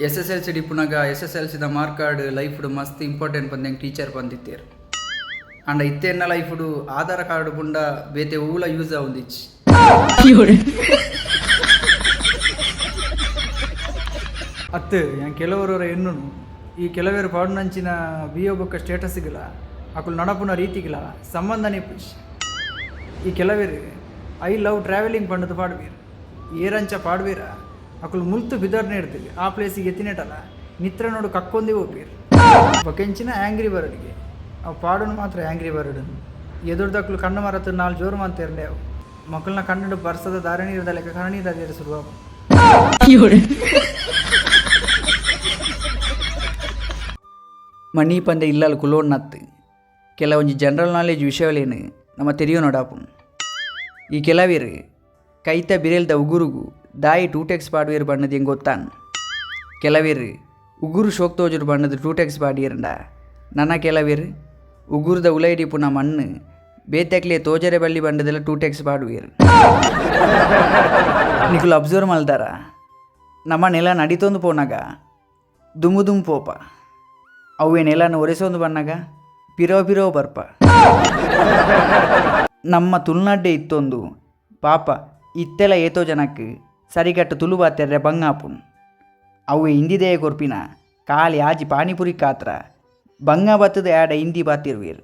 S S L ಸಿಡ್ ಇಪ್ಪುನಗ S S L ಸಿದ ಮಾರ್ಕ್ ಕಾರ್ಡ್ ಲೈಫ್ಡ್ ಮಸ್ತ್ ಇಂಪಾರ್ಟೆಂಟ್ ಪಂದ್ ಎಂಕ್ ಟೀಚರ್ ಪಂದಿತ್ತೆರ್. ಆಂಡ ಇತ್ತೆ ಎನ್ನ ಲೈಫ್ಡ್ ಆಧಾರ್ ಕಾರ್ಡ್ ಬುಂಡ ಬೇತೆ ಒವ್ಲ ಯೂಸ್ ಆವೊಂದಿಜ್ಜಿ. ಅತ್ತ್, ಯಾನ್ ಕೆಲವೊರೊರ ಎನ್ನುನು, ಈ ಕೆಲವೆರ್ ಪಾಡುನಂಚಿನ ಬಿಯೋ ಬೊಕ್ಕ ಸ್ಟೇಟಸ್ಗ್ಲ ಅಕುಲು ನಡಪುನ ರೀತಿಗ್ಲ ಸಂಬಂಧನೇ ಇಪ್ಪುಜಿ. ಈ ಕೆಲವೆರ್ I love travelling ಪಂಡ್ದ್ ಪಾಡುವೆರ್. ಏರಂಚ ಪಾಡುವೆರಾ ಅಕುಲು ಮುಲ್ತು ಬಿದರ್ನೆಡ್ದ್ ಆ ಪ್ಲೇಸಿಗ್ ಎತ್ತಿನೆಟಲ ನಿತ್ರನೊಡು ಕಕ್ಕೊಂದೇ ಪೋಪೆರ್. ಬೊಕೆಂಚಿನ ಆ್ಯಂಗ್ರಿ ಬರ್ಡ್ಗೆ ಅವು ಪಾಡುನು ಮಾತ್ರ ಆ್ಯಂಗ್ರಿ ಬರ್ಡ್. ಎದುರುದಕುಲು ಕಣ್ಣ್ ಮರತ್ ನಾಲ್ ಜೋರು ಮಂತೆರ್ಂಡ ಯಾವು, ಮೊಕಲ್ನ ಕಣ್ಣ್ಡ್ ಬರ್ಸದ ದಾರೆ ನೀರ್ದ ಲೆಕ್ಕ ಕಣನೀರ್ ಅರಿಯೆರೆ ಸುರು ಆಪುಂಡು. ಮಣಿ ಪಂದೆ ಇಲ್ಲಲ್ ಕುಲೋನ್ನತ್ ಕೆಲವೊಂಜಿ ಜನರಲ್ ನಾಲೆಜ್ ವಿಷಯೊಲೆನ್ ನಮ ತೆರಿಯೊನೊಡಾಪುಂಡು. ಈ ಕೆಲವೆರ್ ಕೈತ ಬಿರೆಲ್ದ ಉಗುರುಗು ದಾಯಿ ಟೂಟೆಕ್ಸ್ ಪಾಡುವೆರ್ ಪಂಡ್ದ್ ಎಂಕ್ ಗೊತ್ತಾಂಡ್. ಕೆಲವೆರ್ ಉಗುರು ಶೋಕ್ ತೋಜುಡು ಪಂಡ್ದ್ ಟೂಟೆಕ್ಸ್ ಪಾಡಿಯೆರ್ಂಡ, ನನ ಕೆಲವೆರ್ ಉಗುರುದ ಉಲಯಿಡ್ ಇಪ್ಪುನ ಮಣ್ಣ್ ಬೇತೆಕ್ಲೆ ತೋಜರೆ ಬಲ್ಲಿ ಪಂಡ್ದಲ ಟೂಟೆಕ್ಸ್ ಪಾಡುವೆರ್. ನಿಕುಲು ಅಬ್ಸರ್ವ್ ಮಲ್ದರ, ನಮ ನೆಲ ನಡಿತೊಂದು ಪೋನಗ ದುಂಬು ದುಂಬು ಪೋಪ, ಅವ್ವೆ ನೆಲನ್ ಒರೆಸೊಂದು ಬನ್ನಗ ಪಿರವು ಪಿರವು ಬರ್ಪ. ನಮ್ಮ ತುಳುನಾಡ್ಡೆ ಇತ್ತೊಂದು ಪಾಪ ಇತ್ತೆಲ ಏತೋ ಜನಕ್ ಸರಿಕಟ್ಟ್ ತುಳು ಪಾತೆರ್ರೆ ಬಂಗ ಆಪುಂಡು. ಅವ್ವೆ ಹಿಂದಿದಯೆ ಕೊರ್ಪಿನ ಕಾಲಿ ಆಜಿ ಪಾನಿಪುರಿ ಕಾತ್ರ ಬಂಗ ಬತ್ತುದು ಆಡ ಹಿಂದಿ ಪಾತೆರುವೆರ್.